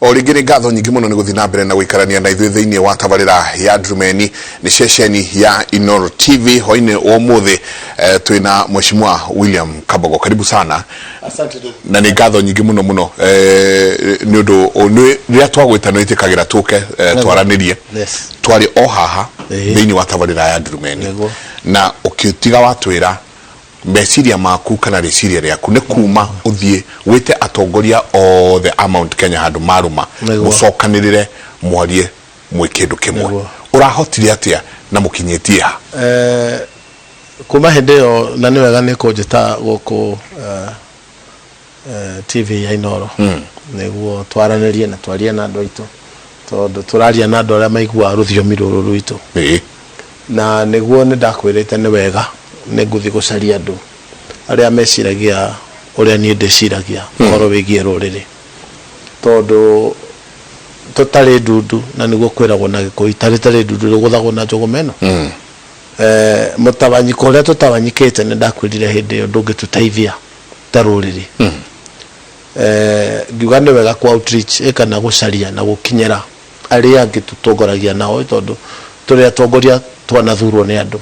O rĩngĩ nĩ ngatho nyingĩ mũno nĩ gũthiĩ na mbere na gũikarania na ithuĩ thĩinĩ wa tabarĩra ya Ndurumeni nĩ ceceni ya Inooro TV. Hwainĩ wa ũmũthĩ twĩna Mheshimiwa William Kabogo, karibu sana. Asante ndugu. Na nĩ ngatho nyingĩ mũno mũno nĩ ũndũ rĩrĩa twagwĩta nĩ wĩtĩkagĩra tũke twaranĩrie. Twarĩ o haha thĩinĩ wa tabarĩra ya Ndurumeni na ũkĩtiga watwĩra meciria maku kana rĩciria rĩaku nĩ kuma ũthiĩ wĩte atongoria othe a Mount Kenya handũ marũma mũcokanĩrĩre mwarie mwĩ kĩndũ kĩmwe. Ũrahotire atĩa na mũkinyĩtie ha? Kuma hĩndĩ ĩyo, na nĩ wega nĩ kũnjĩta gũkũ TV ya Inooro nĩguo twaranĩrie na twarie na andũ aitũ, tondũ tũraria na andũ arĩa maiguaga rũthiomi rũrũ rwitũ. Na nĩguo nĩ ndakwĩrĩte nĩ wega nĩ ngũthiĩ gũcaria andũ arĩa meciragia ũrĩa niĩ ndĩciragia ũhoro wĩgiĩ rũrĩrĩ, tondũ tũtarĩ ndundu, na nĩguo kwĩragwo na Gĩkũyũ, itarĩ tarĩ ndundu rĩgũthagwo na njũgũma ĩno. Mũtawanyiko ũrĩa tũtawanyikĩte, nĩ ndakwĩrire hĩndĩ ĩyo, ndũngĩtũteithia ta rũrĩrĩ. Ngiuga nĩ wega ku outreach kana gũcaria na gũkinyĩra arĩa angĩ tũtongoragia nao, tondũ tũrĩ atongoria twanathurwo nĩ andũ.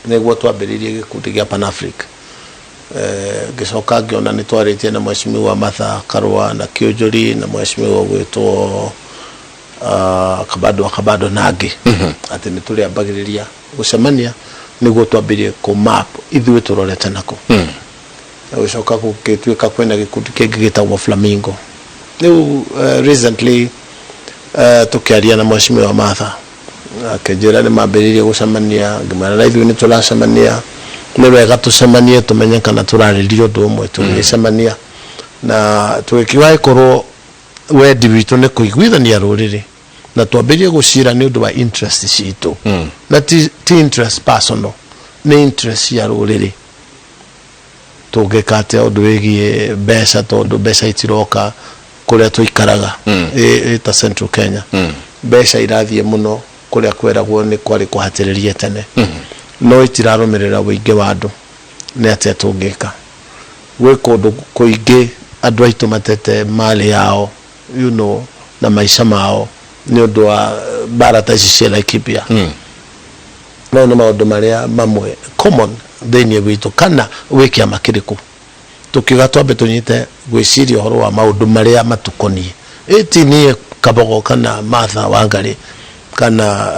Nĩguo twambĩrĩirie gĩkundi gĩa Pan Africa. Ngĩcoka ngĩona nĩ twarĩtie na Mheshimiwa Martha Karũa na Kĩũnjũri na Mheshimiwa ũgwĩtwo Kabando wa Kabando na angĩ atĩ nĩ tũrĩambagĩrĩria gũcemania nĩguo twambĩrĩrie kũ map ithuĩ tũrorete nako. Na gũcoka gũgĩtuĩka kwĩna gĩkundi kĩngĩ gĩtagwo Flamingo. Rĩu recently tũkĩaria na Mheshimiwa Martha, akĩnjĩra nĩ mambĩrĩirie gũcemania. Ngĩmwĩra na ithuĩ nĩ tũracemania, nĩ wega tũcemanie tũmenye kana tũrarĩrĩria ũndũ ũmwe. Tũgĩgĩcemania na tũgĩkiuga ĩkorwo wendi witũ nĩ kũiguithania rũrĩrĩ na twambĩrĩrie gũcira nĩ ũndũ wa interest citũ, na ti interest personal, nĩ interest cia rũrĩrĩ. Tũngĩka atĩa ũndũ wĩgiĩ mbeca, tondũ mbeca itiroka kũrĩa tũikaraga ĩ ta Central Kenya? Mbeca irathiĩ mũno kũrĩa kweragwo nĩ kwarĩ kũhatĩrĩrie tene, no itirarũmĩrĩra ũingĩ wa andũ. Nĩ atĩa tũngĩka? Gwĩ kũndũ kũingĩ andũ aitũ matete mali yao na maica mao nĩ ũndũ wa mbara ta ici cia Laikipia. Mau nĩ maũndũ marĩa mamwe common thĩinĩ witũ, kana wĩ kĩama kĩrĩkũ. Tũkiuga twambe tũnyite gwĩciria ũhoro wa maũndũ marĩa matukoniĩ, ĩ ti niĩ Kabogo kana Martha Wangari kana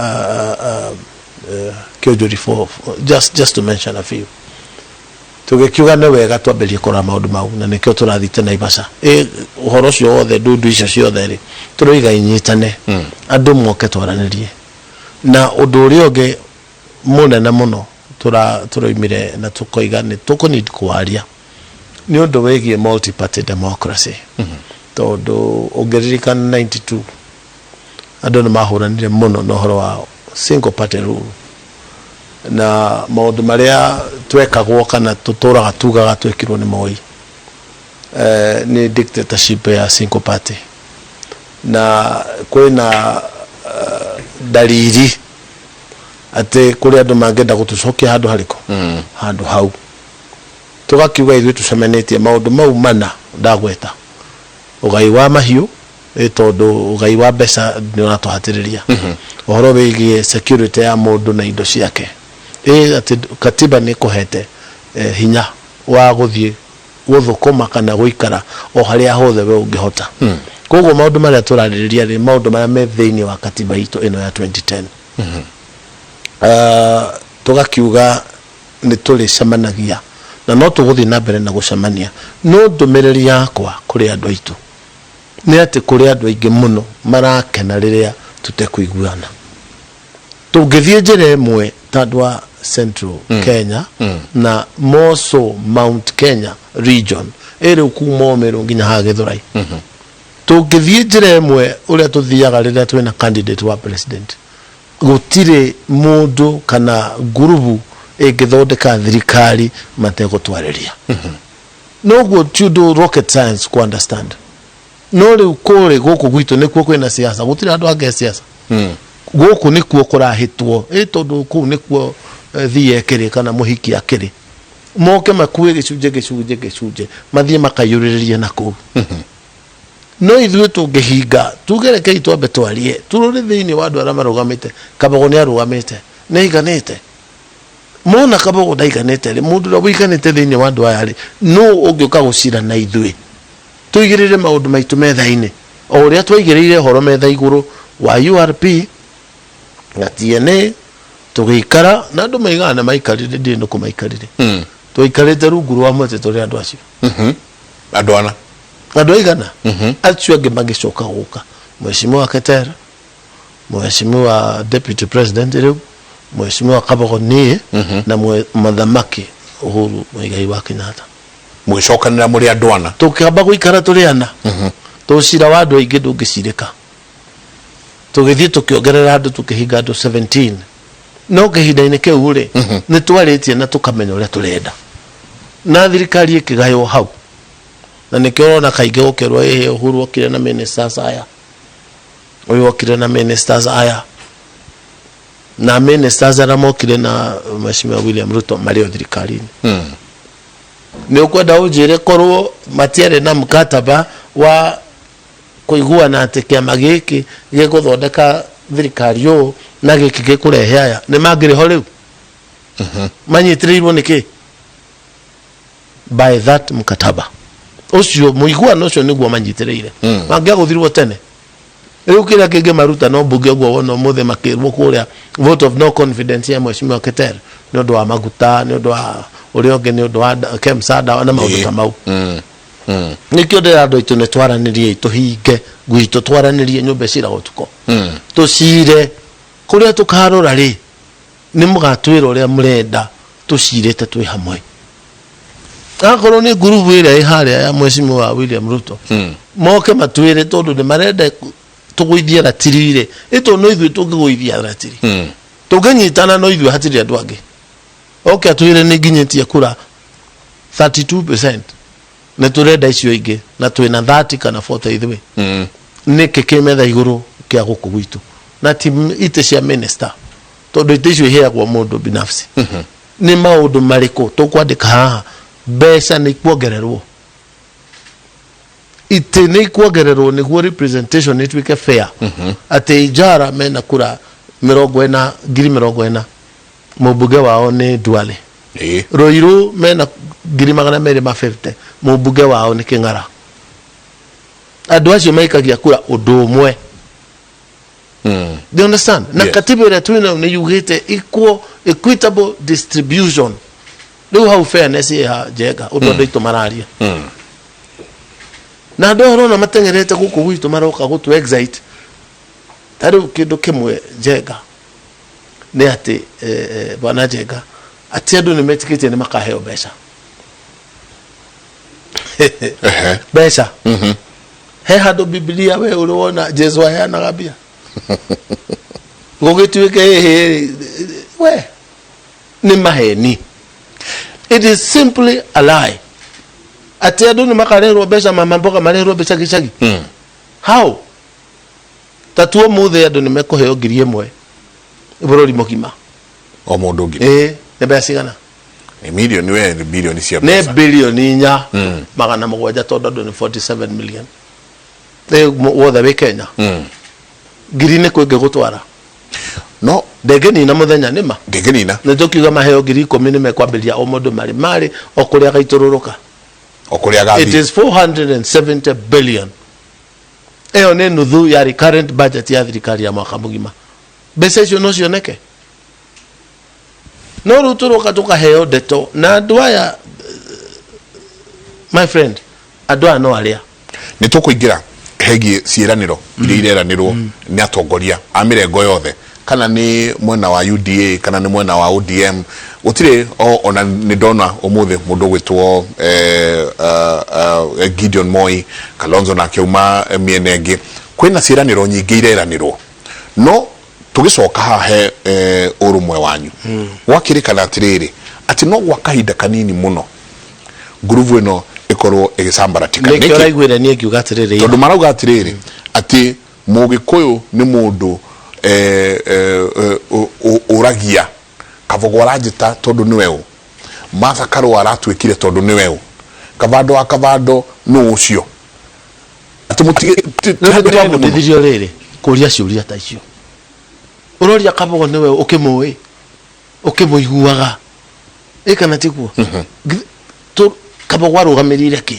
Kĩũnjũri, for just to mention a few. Tũgĩkiuga nĩ wega twambĩrĩrie kũrora maũndũ mau, na nĩkĩo tũrathiĩte Naivasha. Ĩ ũhoro ũcio wothe, ndundu icio ciothe rĩ, tũroiga inyitane, andũ moke twaranĩrie. Na ũndũ ũrĩa ũngĩ mũnene mũno tũroimire na tũkoiga nĩ tũkũneed kwaria nĩ ũndũ wĩgiĩ multi party democracy, tondũ ũngĩririkana 92 andũ nĩ mahũranire mũno na ũhoro wa single party rule, na maũndũ marĩa twekagwo kana tũtũraga tugaga twekirwo nĩ Moi nĩ dictatorship ya single party, na kwĩna dalili atĩ kũrĩ andũ mangĩenda gũtũcokia handũ harĩkũ, handũ hau. Tũgakiuga ithuĩ tũcemanĩtie maũndũ mau mana ndagweta: ũgai wa mahiũ, ĩ tondũ ũgai wa mbeca nĩ ũratũhatĩrĩria; ũhoro wĩgiĩ security ya mũndũ na indo ciake, ĩ atĩ katiba nĩ ĩkũhete hinya wa gũthiĩ gũthũkũma kana gũikara o harĩa hothe we ũngĩhota. Koguo maũndũ marĩa tũrarĩrĩria rĩ, maũndũ marĩa me thĩinĩ wa katiba itũ ĩno ya 2010. Tũgakiuga nĩ tũrĩcemanagia na no tũgũthiĩ na mbere na gũcemania, no ndũmĩrĩri yakwa kũrĩ andũ aitũ nĩ atĩ kũrĩ andũ aingĩ mũno marakena rĩrĩa tũtekũiguana. Tũngĩthiĩ njĩra ĩmwe ta andũ a Central Kenya na more so Mount Kenya region, ĩrĩ kuma Meru nginya haha Gĩthũrai, tũngĩthiĩ njĩra ĩmwe ũrĩa tũthiaga rĩrĩa twĩna candidate wa president, gũtirĩ mũndũ kana ngurubu ĩngĩthondeka thirikari mategũtwarĩria. Noguo ti ũndũ rocket science ku understand. No rĩu kũrĩ gũkũ gwitũ nĩkuo kwĩna siasa, gũtirĩ handũ hangĩ siasa. Gũkũ nĩkuo kũrahĩtwo, ĩ tondũ kũu nĩkuo thiĩ ĩkĩrĩ kana mũhiki akĩrĩ, moke makue gĩcunjĩ gĩcunjĩ gĩcunjĩ, mathiĩ makaiyũrĩrĩrie na kũu. No ithuĩ tũngĩhinga tuge rekei twambe twarie tũrore thĩinĩ wa andũ arĩa marũgamĩte, Kabogo nĩ arũgamĩte, nĩ aiganĩte? Mona Kabogo ndaiganĩte rĩ, mũndũ ũrĩa ũiganĩte thĩinĩ wa andũ aya rĩ, nũ ũngĩũka gũcira na ithuĩ? Tũigĩrĩre maũndũ maitũ metha-inĩ o ũrĩa twaigĩrĩire ũhoro metha igũrũ wa URP na TNA tũgĩikara na andũ maigana maikarire ndiũĩ nĩkũ maikarire. Twaikarĩte rungu rwa mũtĩ tũrĩ andũ acio. Andũ ana. Andũ aigana acio angĩ magĩcoka gũka, Mheshimiwa Keter, Mheshimiwa Deputy President rĩu, Mheshimiwa Kabogo, niĩ na Mũthamaki Uhuru Muigai wa Kenyatta. Mũgĩcokanĩra mũrĩ andũ ana. Tũkĩamba gũikara tũrĩ ana tondũ cira wa andũ aingĩ ndũngĩcirĩka. Tũgĩthiĩ tũkĩongerera andũ tũkĩhinga andũ 17 no kĩhinda-inĩ kĩu rĩ nĩ twarĩtie na tũkamenya ũrĩa tũrenda na thirikari ĩkĩgaywo hau, na nĩkĩo ũrona kaingĩ gũkerwo ĩhĩ Uhuru okire na ministers aya, ũyũ okire na ministers aya, na ministers arĩa mokire na Mheshimiwa William Ruto marĩ o thirikari-inĩ. Nĩ ũkwenda ũnjĩre korwo matiarĩ na mkataba wa kũiguana atĩ kĩama gĩkĩ gĩgũthondeka thirikari ũũ na gĩkĩ gĩkũrehe aya, nĩ mangĩrĩ ho rĩu? Manyitĩrĩirwo nĩ kĩ? By that mkataba ũcio, mũiguano ũcio nĩguo manyitĩrĩire. Mangĩagũthirwo tene. Rĩu kĩrĩa kĩngĩmaruta no mbunge ũguo wona ũmũthĩ makĩrwo kũrĩa vote of no confidence ya Mheshimiwa Keter nĩ ũndũ wa maguta, nĩ ũndũ wa ũrĩa ũngĩ, nĩ ũndũ wa KEMSA ndawa na maũndũ ta mau. Nĩkĩo ndĩra andũ aitũ nĩ twaranĩriei, tũhinge gwitũ, twaranĩrie nyũmba ĩciraga ũtukũ, tũcire kũrĩa tũkarora rĩ, nĩ mũgatwĩra ũrĩa mũrenda tũcirĩte twĩ hamwe. Akorwo nĩ ngurubu ĩrĩa ĩ harĩa ya Mheshimiwa William Ruto, moke matwĩre tondũ nĩ marenda tũgũithie ratiri rĩ, ĩtondũ no ithuĩ tũngĩgũithia ratiri, tũngĩnyitana no ithuĩ, hatirĩ andũ angĩ. Oke atwĩre nĩ nginyĩtie kura 32%, nĩ tũrenda icio ingĩ na twĩna 30 kana 40 ithuĩ. Nĩkĩ kĩ metha igũrũ kĩa gũkũ gwitũ na ti itĩ cia minister, tondũ itĩ icio iheagwo mũndũ binafsi? Nĩ maũndũ marĩkũ tũkwandĩka haha? Mbeca nĩ ikuongererwo, itĩ nĩ ikuongererwo nĩguo representation ĩtuĩke fair, atĩ Ijara mena kura 40, 40,000, mũmbunge wao nĩ Duale. Ruiru mena 250,000, mũmbunge wao nĩ Kĩng'ara. Andũ acio maikagia kura ũndũ ũmwe. Do you understand? Na Yes. katiba ĩrĩa twĩ nayo nĩ yugĩte equal, equitable distribution. Rĩu hau fairness ĩ ha, Njenga? Ũndũ andũ aitũ mararia na andũ aya ũrona mateng'erete gũkũ gwitũ maroka gũtũ excite. Ta rĩu kĩndũ kĩmwe, Njenga, nĩ atĩ bwana Njenga, atĩ andũ nĩ metĩkĩtie nĩ makaheo mbeca. Mbeca he handũ Bibilia we ũrĩ wona Jesu aheanaga mbia gũgĩtuĩke ĩhĩ we nĩ maheni? It is simply a lie atĩ andũ nĩ makarehwo mbeca, mama mboga marehwo mbeca gĩcagi. How? Ta tu ũmũthĩ andũ nĩ mekũheo 1000 bũrũri mũgima. O mũndũ 1000? Ĩĩ, nĩ mbeca cigana? Nĩ milioni, we, nĩ bilioni cia nĩ mbeca. 4,7 bilioni tondũ andũ nĩ 47 million. Ĩ, wothe wĩ Kenya. Ngiri nĩ kwĩngĩ gũtwara. No ndĩngĩnina mũthenya nĩma. Ndĩngĩnina. Nĩ tũkiuga maheo 10,000 nĩ mekwambĩrĩria o mũndũ marĩ marĩ o kũrĩa agaitũrũrũka. O kũrĩa It agathiĩ. is 470 billion. Ĩyo nĩ nuthu ya recurrent budget ya thirikari ya mwaka mũgima. Mbeca icio no cioneke, no rĩu tũroka tũkaheo ndeto na andũ aya. My friend, andũ aya no arĩa Nĩ tũkũingĩra hegiĩ ciĩranĩro iria ireranĩrwo nĩ atongoria a mĩrengo yothe, kana nĩ mwena wa UDA kana nĩ mwena wa ODM, gũtirĩ ona nĩ ndona ũmũthĩ mũndũ ũgwĩtwo Gideon Moi, Kalonzo nake auma mĩena ĩngĩ. Kwĩna ciĩranĩro nyingĩ ireranĩrwo, no tũgĩcoka haha he ũrũmwe wanyu, gwakĩrĩkana atĩrĩrĩ atĩ no gwa kahinda kanini mũno ngurubu ĩno ĩkorwo ĩgĩcambaratika. Nĩkĩo Nĩkĩ? Ũraiguire niĩ ngiuga atĩrĩrĩ Tondũ marauga atĩrĩrĩ atĩ mũgĩkũyũ nĩ mũndũ ũragia Kabogo aranjĩta tondũ nĩwe ũ, Martha Karũa aratuĩkire tondũ nĩwe ũ, Kabando wa Kabando nũ ũcio, atĩ Tũmũtige Rĩu tũhĩtane mũno. twabundithirio rĩrĩ kũria ciũria ta icio ũroria Kabogo nĩwe ũkĩmũĩ ũkĩmũiguaga ĩ kana tiguo? Kabogo arũgamĩrĩire kĩ?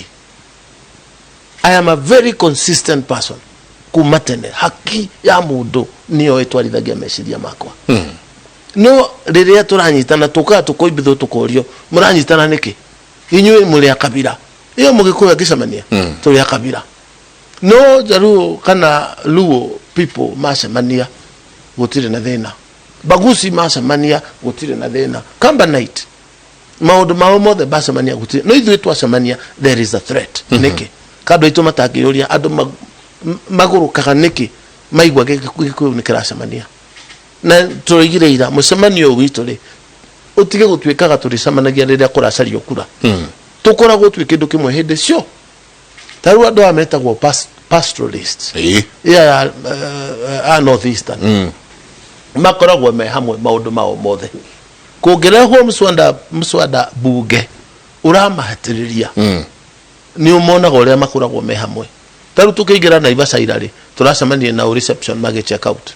I am a very consistent person kuma tene. Haki ya mũndũ nĩyo ĩtwarithagia meciria makwa. No rĩrĩa tũranyitana tũkaga tũkoimbithwo tũkorio mũranyitana nĩkĩ, inyuĩ mũrĩ a kabira ĩyo. Mũgĩkũyũ angĩcemania tũrĩ a kabira, no Jaluo kana Luo people macemania gũtirĩ na thĩna, Bagusi macemania gũtirĩ na thĩna, Kambanite maũndũ mao mothe macemania gũtirĩ, no ithuĩ twacemania there is a threat. Nĩkĩ kandũ aitũ matangĩyũria andũ magũrũkaga nĩkĩ maigua Gĩkũyũ nĩ kĩracemania? Na tũroigire ira mũcemanio ũyũ witũ rĩ ũtige gũtuĩkaga tũrĩcemanagia rĩrĩa kũracario kura. Tũkoragwo twĩ kĩndũ kĩmwe hĩndĩ cio. Ta rĩu andũ aya metagwo pastoralists ĩya ya a North Eastern makoragwo me hamwe maũndũ mao mothe. Kũngĩrehwo mswada bunge ũramahatĩrĩria, nĩ ũmonaga ũrĩa makoragwo me hamwe. Ta rĩu tũkĩingĩra Naivasha ira rĩ, tũracemanirie nao reception magĩ check out,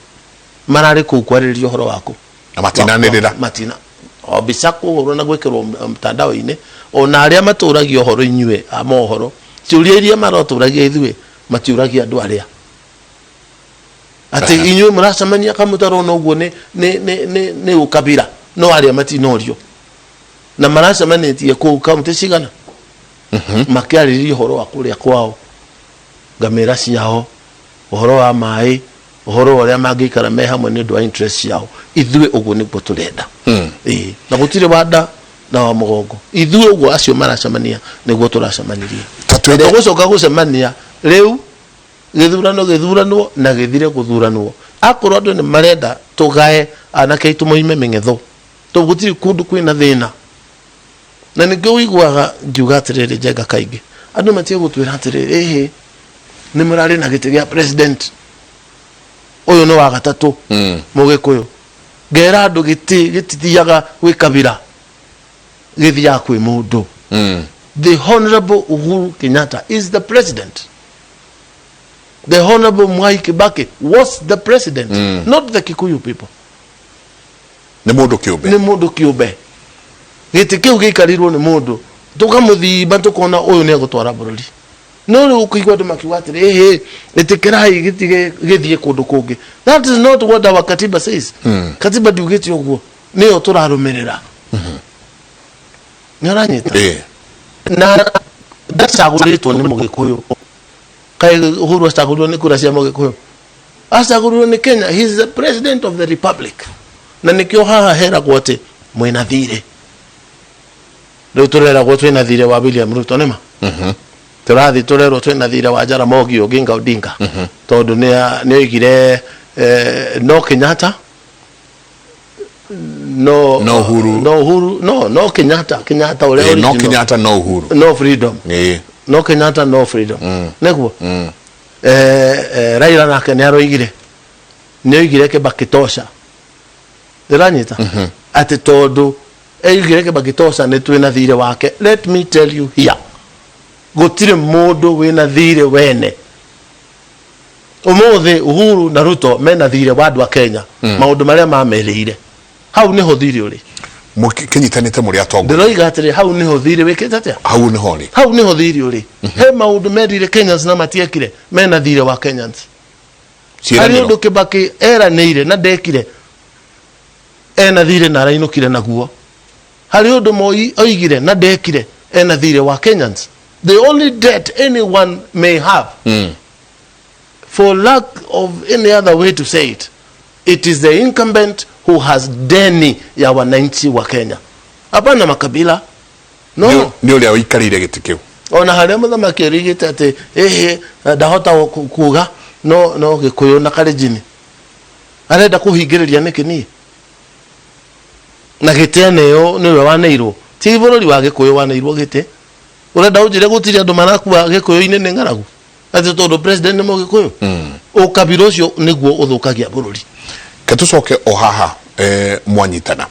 mararĩ kũu kwarĩrĩria ũhoro waku. Na matinanĩrĩra. Matina o mbica kũhũrwo na gwĩkĩrwo mtandao-inĩ. Ona arĩa matũragia ũhoro, inyuĩ a mohoro, ciũria iria marotũragia ithuĩ matiũragia andũ arĩa atĩ inyuĩ mũracemania kamũtarona ũguo nĩ ũkabira. No arĩa matinorio na maracemanĩtie kũu kaunti cigana makĩarĩrĩria ũhoro wa kũrĩa kwao, ngamĩra ciao, ũhoro wa maĩ, ũhoro wa ũrĩa mangĩikara me hamwe nĩ ũndũ wa interest ciao. Ithuĩ ũguo nĩguo tũrenda. Ĩĩ, na gũtirĩ wanda na wa mũgongo. Ithuĩ ũguo acio maracemania nĩguo tũracemanirie. Ta Na tũgũcoka gũcemania rĩu gĩthurano gĩthuranwo na gĩthire gũthuranwo. Akorwo andũ nĩ marenda tũgae anake aitũ moime mĩng'etho, tondũ gũtirĩ kũndũ kwĩna thĩna. Na nĩkĩo ũiguaga ngiuga atĩrĩrĩ, Njenga, kaingĩ andũ matige gũtwĩra atĩrĩrĩ, ĩhĩ, nĩ mũrarĩ na gĩtĩ gĩa president, ũyũ nĩ wa gatatũ mũgĩkũyũ. Ngera andũ gĩtĩ gĩtithiaga gwĩ kabira, gĩthiaga kwĩ mũndũ. The Honorable Uhuru Kenyatta is the president. The Honorable Mwai Kibaki was the president, not the Kikuyu people. Nĩ mũndũ kĩũmbe. Nĩ mũndũ kĩũmbe. Gĩtĩ kĩu gĩikarĩirwo nĩ mũndũ, tũkamũthimba tũkona ũyũ nĩ egũtwara bũrũri. No rĩu ũkũigua andũ makiuga atĩrĩ, ĩhĩ, ĩtĩkĩrai gĩtige gĩthiĩ kũndũ kũngĩ. That is not what our katiba says. Katiba ndiugĩte ũguo, nĩyo tũrarũmĩrĩra. Nĩ ũranyita? Ĩĩ. Na ndacagũrĩtwo nĩ mũgĩkũyũ. Kaĩ Uhuru acagũrirwo nĩ kura cia mũgĩkũyũ? Acagũrirwo nĩ Kenya. He is the president of the republic. Na nĩkĩo haha heragwo atĩ mwĩna thirĩ. Rĩu tũreragwo twĩna thirĩ wa William Ruto, nĩma tũrathiĩ tũrerwo twĩna thirĩ wa Jaramogi Oginga Odinga, tondũ nĩ oigire no Kenyatta, no No Uhuru. No Uhuru, no Kenyatta, Kenyatta ũrĩa no original. Kenyatta no Uhuru. No freedom. No Kenyatta no freedom, nĩguo. Raila nake nĩ aroigire, nĩ oigire Kibaki tosha. Ndĩranyita atĩ tondũ oigire Kibaki tosha nĩ twĩna thirĩ wake. Let me tell you here, gũtirĩ mũndũ wĩna thirĩ wene ũmũthĩ. Uhuru na Ruto mena thirĩ wa andũ a Kenya, maũndũ marĩa mamerĩire. Hau nĩho thirĩ ũrĩ. Mũkĩnyitanĩte mũrĩ atongoria. Ndĩroiga atĩrĩ, hau nĩho thirĩ wĩkĩte atĩa? Hau nĩho rĩ. Hau nĩho thirĩ ũrĩ. He maũndũ merire Kenyans na matiekire, mena thirĩ wa Kenyans. Harĩ Ciĩranĩro. ũndũ Kibaki eranĩire na ndekire, ena thirĩ na arainũkire naguo. Harĩ ũndũ Moi oigire na ndekire, ena thirĩ wa Kenyans. The only debt anyone may have, for lack of any other way to say it, it is the incumbent who has deni ya wananchi wa Kenya. Hapana makabila, no. Nĩ ũrĩa ũikarĩire gĩtĩ kĩu. Ona harĩa mũthamaki erigĩte atĩ ĩhĩ ndahota kuga no Gĩkũyũ na Kalenjin, arenda kũhingĩrĩria nĩkĩ niĩ na gĩtĩ aneo nĩwe waneirwo? Ti bũrũri wa Gĩkũyũ waneirwo gĩtĩ. Ũrenda ũnjĩre gũtirĩ andũ marakua Gĩkũyũ-inĩ nĩ ng'aragu atĩ tondũ president nĩ Mũgĩkũyũ? Ũkabira ũcio nĩguo ũthũkagia bũrũri. Ke tũcoke o haha, mwanyitana,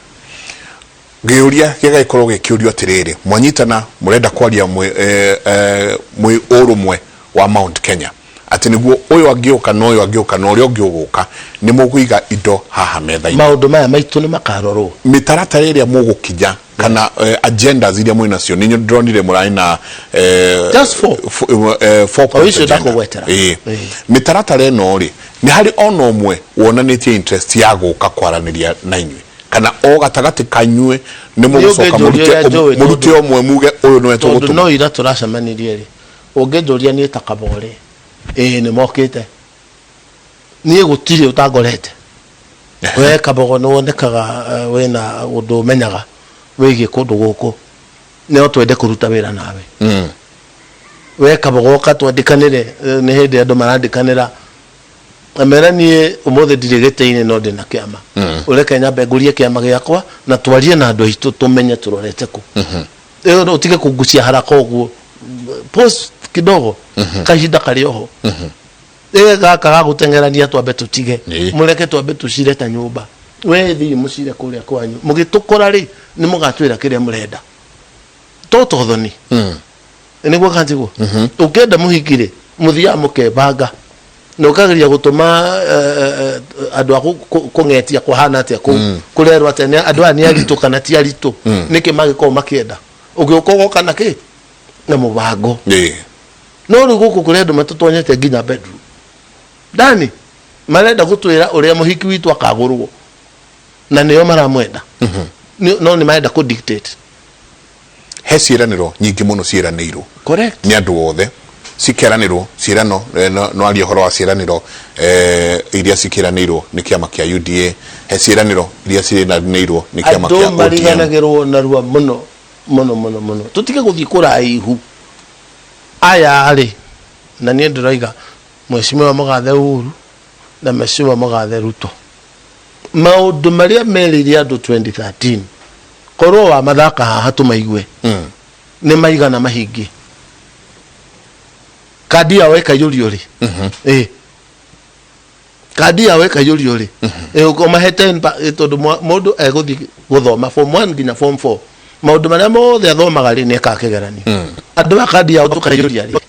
gĩũria gĩgagĩkorwo gĩkĩũrio atĩrĩrĩ, mwanyitana mũrenda kwaria mwĩ ũrũmwe wa Mount Kenya. Atĩ nĩguo ũyũ angĩũka na ũyũ angĩũka na ũrĩa ũngĩ ũgũka, nĩ mũkũiga indo haha metha-inĩ. Maũndũ maya maitũ nĩ makarorwo. Mĩtaratara ĩrĩa mũgũkinya kana agendas iria mwĩ nacio, nĩ ndĩronire mũrarĩ na Just four. Four O point icio agenda. ndakũgwetera. Ĩĩ. Ĩĩ. Mĩtaratara ĩno rĩ, nĩ harĩ ona ũmwe wonanĩtie interest ya gũka kwaranĩria na inyuĩ, kana o gatagatĩ kanyuĩ nĩ mũgũcoka ũngĩnjũria mũrute ũrĩa njũĩ mũrute tondũ- ũmwe muge ũyũ nĩwe Tondũ tũgũtũma? no ira tũracemanirie rĩ, ũngĩnjũria niĩ ta Kabore, ĩĩ nĩ mokĩte. Niĩ gũtirĩ ũtangorete. We Kabogo nĩ wonekaga wĩna ũndũ ũmenyaga wĩgiĩ kũndũ gũkũ, no twende kũruta wĩra nawe. We Kabogo ũka twandĩkanĩre, nĩ hĩndĩ andũ marandĩkanĩra. Amera niĩ ũmũthĩ ndirĩ gĩtĩ-inĩ no ndĩna kĩama. Ũreke nyambe ngũrie kĩama gĩakwa na twarie na andũ aitũ tũmenye tũrorete kũ. Ĩyo no ũtige kũngucia haraka ũguo. Pause kidogo. Kahinda karĩ oho. Ĩ gaka ga gũteng'erania twambe tũtige. Mũreke twambe tũcire ta nyũmba. We thiĩ mũcire kũrĩa kwanyu. Mũgĩtũkora rĩ, nĩ mũgatwĩra kĩrĩa mũrenda. To tothoni. Nĩguo kana tiguo? Ũngĩenda mũhiki rĩ, mũthiaga mũkebanga na ũkageria gũtũma andũ a kũng'etia kũhana atĩa kũu, kũrerwo atĩa andũ aya nĩ aritũ kana ti aritũ, nĩkĩ mangĩkorwo makĩenda. Ũgĩũka ũgoka na kĩ? Na mũbango. No rĩu gũkũ kũrĩ andũ matũtonyete nginya bedroom ndani, marenda gũtwĩra ũrĩa mũhiki witũ akagũrwo, na nĩo maramwenda. No nĩ marenda kũ dictate. He ciĩranĩro nyingĩ mũno ciĩranĩirwo Correct. nĩ andũ othe, cikeranĩrwo ciĩrano no arie ũhoro wa ciĩranĩro iria cikĩranĩirwo nĩ kĩama kĩa UDA, he ciĩranĩro iria ciĩranĩirwo nĩ kĩama Andũ kĩa ODM. Mariganagĩrwo narua mũno mũno mũno mũno. Tũtige gũthiĩ kũraihu. Aya rĩ, na niĩ ndĩroiga Mheshimiwa Mũgathe Uhuru na Mheshimiwa Mũgathe Ruto, maũndũ marĩa merĩire andũ 2013, korwo wamathaka haha tũmaigue, nĩ maigana mahingie. Kandi yao ĩkaiyũrio rĩ? Ĩ kandi yao ĩkaiyũrio rĩ? Ĩ, ũmahe 10 tondũ mũndũ egũthiĩ gũthoma form 1 nginya form 4, maũndũ marĩa mothe athomaga rĩ, nĩ ekaga kĩgeranio. Andũ a kandi yao tũkaiyũria rĩ?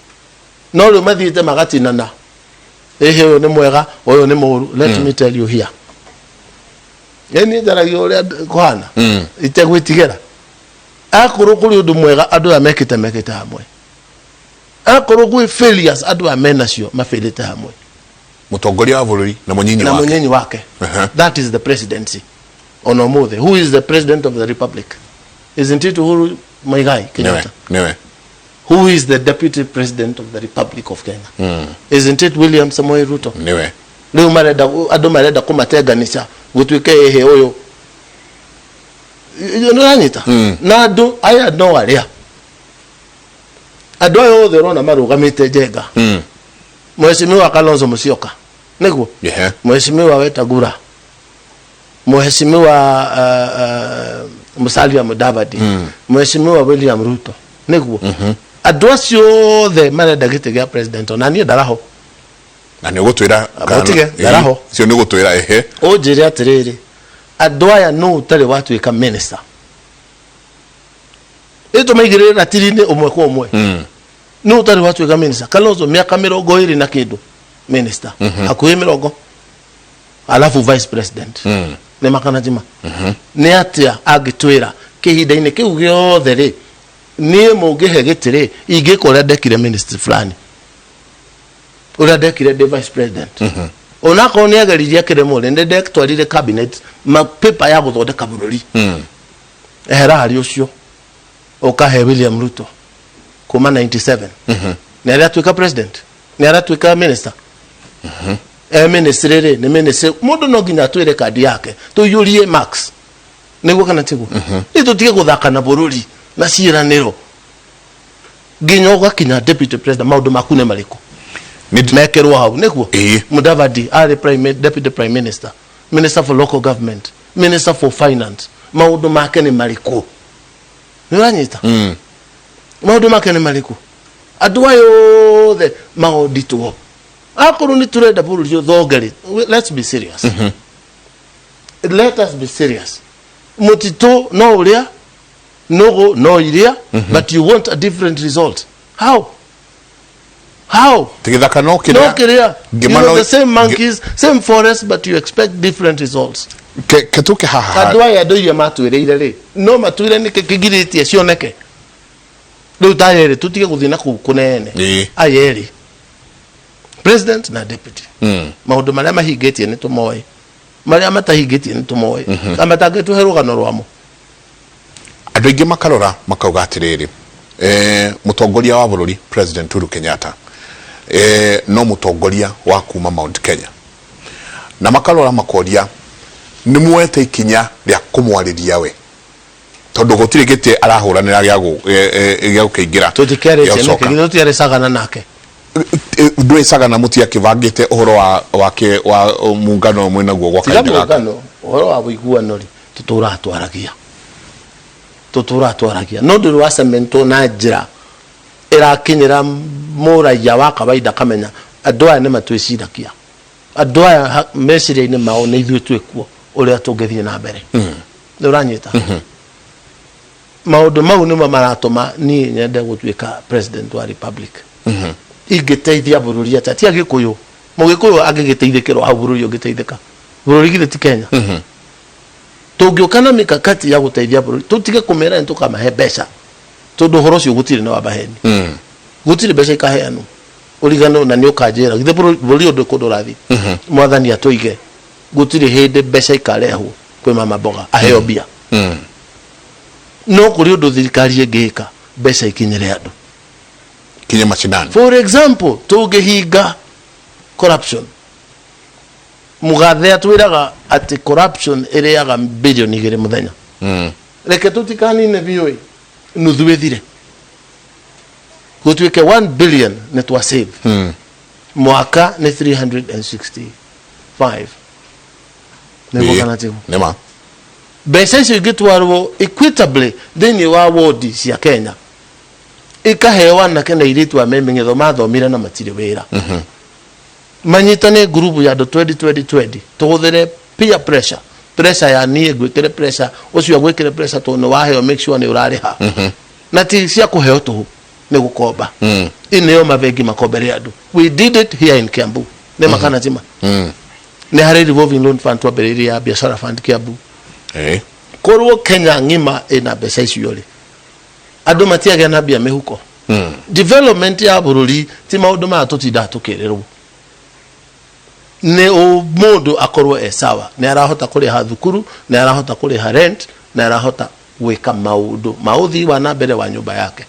No rĩu mathiĩte magatinana, ĩhĩ ũyũ nĩ mwega, ũyũ nĩ mũũru. Let me tell you here, ĩ niĩ njaragia ũrĩa kũhana itegwĩtigĩra. Akorwo kũrĩ ũndũ mwega andũ aya mekĩte, mekĩte hamwe. Akorwo gwĩ failures andũ aya menacio, mabĩrĩte hamwe. Mũtongoria wa bũrũri na mũnyinyi na wake. Mũnyinyi wake. That is the presidency. Ona ũmũthĩ, who is the president of the republic? Isn't it Uhuru Muigai Nĩwe. Kenyatta? Nĩwe. Who is the deputy president of the Republic of Kenya? Isn't it William Samoei Ruto? Nĩwe. Rĩu marenda, andũ marenda kũmatenganisha gũtuĩke ĩhĩ ũyũ nĩũranyita. Na andũ aya no arĩa andũ aya othe ũrona marũgamĩte njenga, Mheshimiwa Kalonzo Musyoka, nĩguo, Mheshimiwa Wetangula, Mheshimiwa Musalia Mudavadi, Mheshimiwa William Ruto, nĩguo, andũ acio othe marenda gĩtĩ gĩa president. Ona niĩ ndaraho. Na nĩ ũgũtwĩra. Mũtige, ndaraho. Cio nĩ ũgũtwĩra, ehe. Ũnjĩre atĩrĩrĩ, andũ aya nũ ũtarĩ watuĩka minister? Ĩ tũmaigĩrĩre ratiri-inĩ ũmwe kwa ũmwe. Nũ ũtarĩ watuĩka minister? Kalonzo mĩaka 20 na kĩndũ minister, hakuhĩ 20, alafu vice president. Nĩ makana tima nĩ atĩa angĩtwĩra kĩhinda-inĩ kĩu gĩothe rĩ, niĩ mũngĩhe gĩtĩ rĩ, ingĩka ũrĩa ndekire ministry fulani, ũrĩa ndekire ndĩ vice president? Onakorwo nĩ ageririe akĩremwo rĩ, nĩ ndetwarire cabinet ma paper ya gũthondeka bũrũri. Ehera harĩ ũcio, ũkahe William Ruto kuma 97, nĩ aratuĩka president, nĩ aratuĩka minister. E ministry rĩ, nĩ ministry. Mũndũ no nginya atwĩre kandi yake tũiyũrie marks, nĩguo kana tiguo? Nĩ tũtige gũthaka na bũrũri na ciĩranĩro. Nginya ũgakinya deputy president, maũndũ maku nĩ marĩkũ? Mekĩrwo hau, nĩguo. Mudavadi arĩ deputy prime minister, minister for local government, minister for finance. Maũndũ make nĩ marĩkũ? Nĩ ũranyita? Maũndũ make nĩ marĩkũ? Andũ aya othe maonditwo. Akorwo nĩ tũrenda bũrũri ũthonge rĩ, let's be serious, let us be serious. Mũtitũ no ũrĩa nũgũ no iria, but you want a different result. How? How? Ti gĩthaka no No kĩrĩa kĩrĩa. You Ngĩma know no the same monkeys, same forest, but you expect different results. Ke tũke haha. Andũ aya andũ iria matwĩrĩire rĩ, no matwĩre nĩkĩ kĩgirĩtie cioneke. Rĩu ta aya erĩ tũtige gũthiĩ na kũu kũnene. Aya erĩ. President na deputy. Maũndũ marĩa mahingĩtie nĩ tũmoĩ. Marĩa matahingĩtie nĩ tũmoĩ. Kana matangĩtũhe rũgano rwamo. Andũ aingĩ makarora makauga atĩrĩrĩ, mũtongoria wa bũrũri President Uhuru Kenyatta no mũtongoria wa kuma Mount Kenya, na makarora makoria nĩ muoete ikinya rĩa kũmwarĩria we, tondũ gũtirĩ gĩtĩ arahũranĩra gĩa gũkĩingĩra. Tũtikĩarĩtie nĩkĩ? Githĩ tũtiarĩcagana nake? Ndwĩcagana, mũtiakĩbangĩte ũhoro wa muungano ũyũ mwĩnaguo gwa Tiga kahinda gaka? Mũngano ũhoro wa ũiguano rĩ, tũtũraga twaragia, tũtũraga twaragia, no ndũrĩ wacementwo na njĩra ĩrakinyĩra mũraiya wa kawaida akamenya andũ aya nĩ matwĩciragia, andũ aya meciria-inĩ mao nĩ ithuĩ twĩkuo ũrĩa tũngĩthiĩ na mbere. Nĩ ũranyita? Maũndũ mau nĩmo maratũma niĩ nyende gũtuĩka president wa republic. Ingĩteithia bũrũri atĩa? Ti Agĩkũyũ, Mũgĩkũyũ angĩgĩteithĩkĩrwo hau, bũrũri ũngĩteithĩka? Bũrũri githĩ ti Kenya? Tũngĩũka na mikakati ya gũteithia bũrũri, tũtige kũmera nĩ tũkamahe mbeca, tondũ ũhoro ũcio gũtirĩ, nĩ wa maheni. Gũtirĩ mbeca ikaheanwo, ũriganĩrwo na nĩ ũkanjĩra githĩ bũrũri bũrũri ũyũ ndũrĩ kũndũ ũrathiĩ. Mwathani atũige, gũtirĩ hĩndĩ mbeca ikarehwo kwĩ mama mboga aheo mbia. No kũrĩ ũndũ thirikari ĩngĩka mbeca ikinyĩre andũ. Kinye mashinani. For example, tũngĩhinga corruption. Mũgathe atwĩraga atĩ corruption ĩrĩaga 2 billion mũthenya. Reke tũtikanine biũ ĩ, nuthu ĩthire, gũtuĩke 1 billion nĩ twa save. Mwaka nĩ 365, nĩguo kana tiguo? Nĩma. Mbeca icio ingĩtwarwo equitably thĩinĩ wa wodi cia Kenya, ikaheo anake na airĩtu a memeng'etho mathomire na matirĩ wĩra, manyitane ngurubu ya andũ 20 20 20, tũhũthĩre peer pressure, pressure ya niĩ ngwĩkĩre pressure, ũcio agwĩkĩre pressure, tondũ nĩ waheo, make sure nĩ ũrarĩha. Na ti cia kũheo tũhũ, nĩ gũkomba. Ĩ nĩyo mabengi makombere andũ. We did it here in Kiambu, nĩ makana tima nĩ harĩ revolving loan fund twambĩrĩirie ya biashara fund Kiambu. Korwo Kenya ng'ima ĩna mbeca icio rĩ, andũ matiagĩa na mbia mĩhuko. Development ya bũrũri ti maũndũ maya tũtindaga tũkĩrĩrwo. Nĩ mũndũ akorwo e sawa, nĩ arahota kũrĩha thukuru, nĩ arahota kũrĩha rent, nĩ arahota gwĩka maũndũ ma ũthii wa na mbere wa nyũmba yake.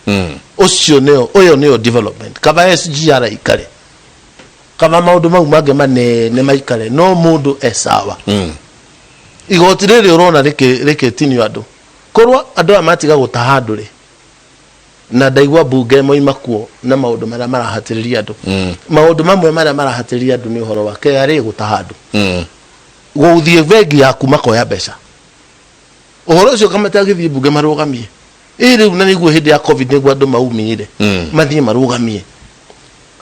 Ũcio nĩyo, ũyũ nĩyo development. Kaba SGR ikare, kaba maũndũ mau mangĩ manene maikare, no mũndũ e sawa. Igoti rĩrĩ ũrona rĩkĩtinio andũ, korwo andũ aya matiga gũtaha andũ rĩ, na ndaigua mbunge moima kuo na maũndũ marĩa marahatĩrĩria andũ. Maũndũ mamwe marĩa marahatĩrĩria andũ nĩ ũhoro wa KRA gũtaha andũ, gũthiĩ bengi yaku makoya mbeca. Ũhoro ũcio kamatagĩthiĩ mbunge marũgamie ĩ rĩu, na nĩguo hĩndĩ ya COVID nĩguo andũ maumire mathiĩ marũgamie.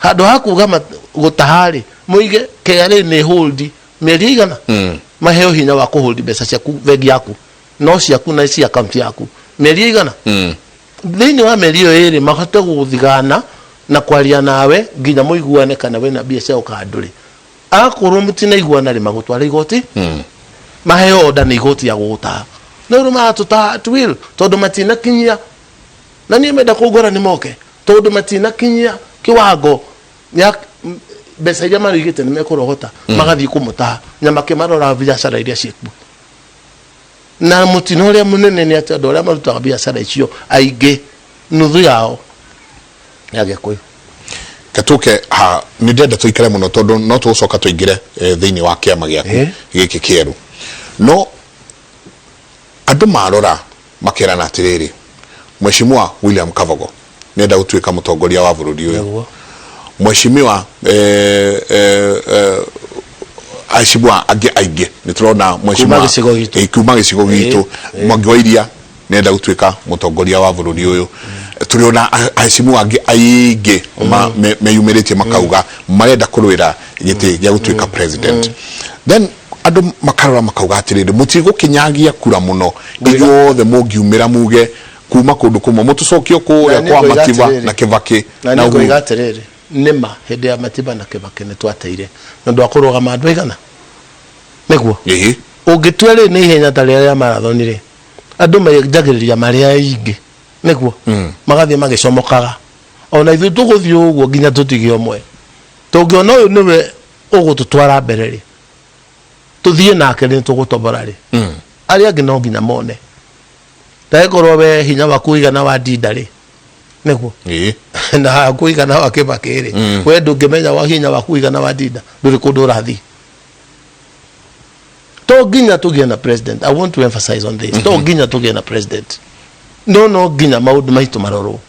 Handũ ha kuga gũtaha rĩ, mũige KRA nĩ hold mĩeri ĩigana, maheo hinya wa kũhold mbeca ciaku bengi yaku, no ciaku na cia akaunti yaku mĩeri ĩigana. Thĩinĩ wa mĩeri ĩyo ĩrĩ mahote gũthigana na kwaria nawe nginya mũiguane kana wĩna mbia cia gũka ndũrĩ. Akorwo mũtinaiguana rĩ, magũtwara igoti, maheo order nĩ igoti ya gũgũtaha. No rĩu maratũtaha at will, tondũ matinakinyia, na niĩ menda kũngora nĩ moke, tondũ matinakinyia kĩwango ya mbeca iria marũigĩte nĩ mekũrogota. Magathiĩ kũmũtaha na makĩmarora biacara iria ciĩkuo. Na mũtino ũrĩa mũnene nĩ atĩ andũ arĩa marutaga biacara icio aingĩ, nuthu yao nĩ Agĩkũyũ. Gatuke ha nĩ ndĩrenda tũikare mũno, tondũ no tũgũcoka tũingĩre thĩinĩ wa kĩama gĩaku gĩkĩ kĩerũ. No andũ marora makerana atĩrĩrĩ, Mheshimiwa William Kavogo nĩenda gũtuĩka mũtongoria wa bũrũri ũyũ. Mheshimiwa aheshimiwa angĩ aingĩ nĩ tũrona mheshimiwa Kuma gĩcigo gitũ. Kuma gĩcigo gitũ, Mwangi wa Iria nĩenda gũtuĩka mũtongoria wa bũrũri ũyũ. Tũrĩ ona aheshimiwa angĩ aingĩ meyumĩrĩtie makauga marenda kũrũĩra gĩtĩ gĩa gũtuĩka president. Then andũ makarora makauga atĩrĩrĩ, mũtigũkĩnyagia kura mũno inyuothe mũngiumĩra muge kuma kũndũ kũmwe mũtũcokio Na kũrĩa niĩ kwa ngoiga Matiba atĩrĩrĩ. na Kĩbakĩ na na nĩ Uhuru. ngoiga atĩrĩrĩ. Nĩma hĩndĩ ya Matiba na Kĩbakĩ nĩ twateire nĩ ũndũ wa kũrũgama andũ aigana nĩguo Ũngĩtua rĩ nĩ ihenya ta rĩrĩa rĩa marathon rĩ, andũ menjagĩrĩria marĩ aingĩ nĩguo magathiĩ magĩcomokaga. Ona ithuĩ tũgũthiĩ ũguo nginya tũtige ũmwe. Tũngĩona ũyũ nĩwe ũgũtũtwara mbere rĩ, tũthiĩ nake nĩ tũgũtobora rĩ, arĩa angĩ no nginya mone. Ndagĩkorwo we hinya waku ũigana wa Ndinda rĩ, nĩguo na waku ũigana wa Kĩbakĩ rĩ, we ndũngĩmenya wa hinya waku ũigana wa Ndinda, ndũrĩ kũndũ ũrathiĩ. To nginya tũgĩe na president, I want to emphasize on this, to nginya tũgĩe na president, no no nginya maũndũ maitũ marorwo.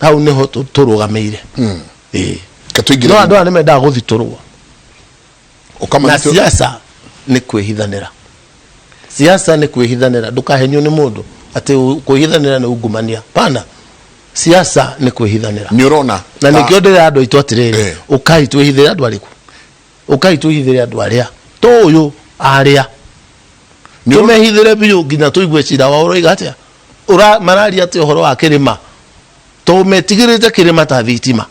Hau nĩho tũrũgamĩire. Ĩĩ. Reke tũingĩre No andũ aya nĩ mendaga gũthitũrwo. Na Ũkamathitũra. Siasa nĩ kwĩhithanĩra, siasa nĩ kwĩhithanĩra. Ndũkahenio nĩ mũndũ atĩ kwĩhithanĩra nĩ ungumania. Pana, siasa nĩ kwĩhithanĩra. Nĩ ũrona Na nĩkĩo ndĩra andũ aitũ atĩrĩrĩ, ũkai twĩhithĩre andũ arĩkũ, ũkai twĩhithĩre andũ arĩa to ũyũ arĩa tũmehithĩre biũ nginya tũigue cira wao ũroiga atĩa. Mararia atĩa ũhoro wa kĩrĩma, tondũ metigĩrĩte kĩrĩma ta thitima.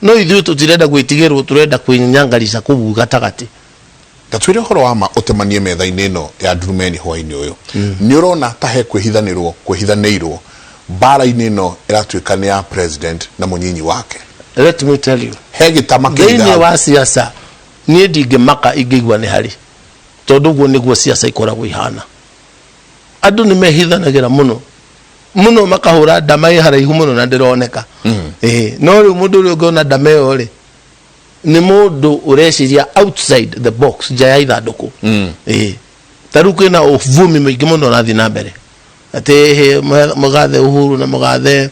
No ithuĩ tũtirenda gwĩtigĩrwo, tũrenda kwĩnyangarica kũu gatagatĩ. Ta twĩre ũhoro wa ma ũtemanie metha-inĩ ĩno ya Ndurumeni hwaĩ-inĩ ũyũ. Nĩ ũrona ta he kwĩhithanĩrwo kwĩhithanĩirwo mbara-inĩ ĩno ĩratuĩka nĩ ya president na mũnyinyi wake? Let me tell you. He gĩtama kĩhithe Thĩinĩ hau. wa siasa niĩ ndingĩmaka ingĩigua nĩ harĩ, tondũ ũguo nĩguo siasa ikoragwo ihana. Andũ nĩ mehithanagĩra mũno mũno, makahũra ndama ĩ haraihu mũno na ndĩroneka. Ĩĩ, no rĩu mũndũ ũrĩa ũngĩona ndama ĩyo rĩ, nĩ mũndũ ũreciria outside the box, nja ya ithandũkũ. Ĩĩ, ta rĩu kwĩna ũvumi mũingĩ mũno ũrathiĩ na mbere atĩ hĩ, mũgathe Uhuru na mũgathe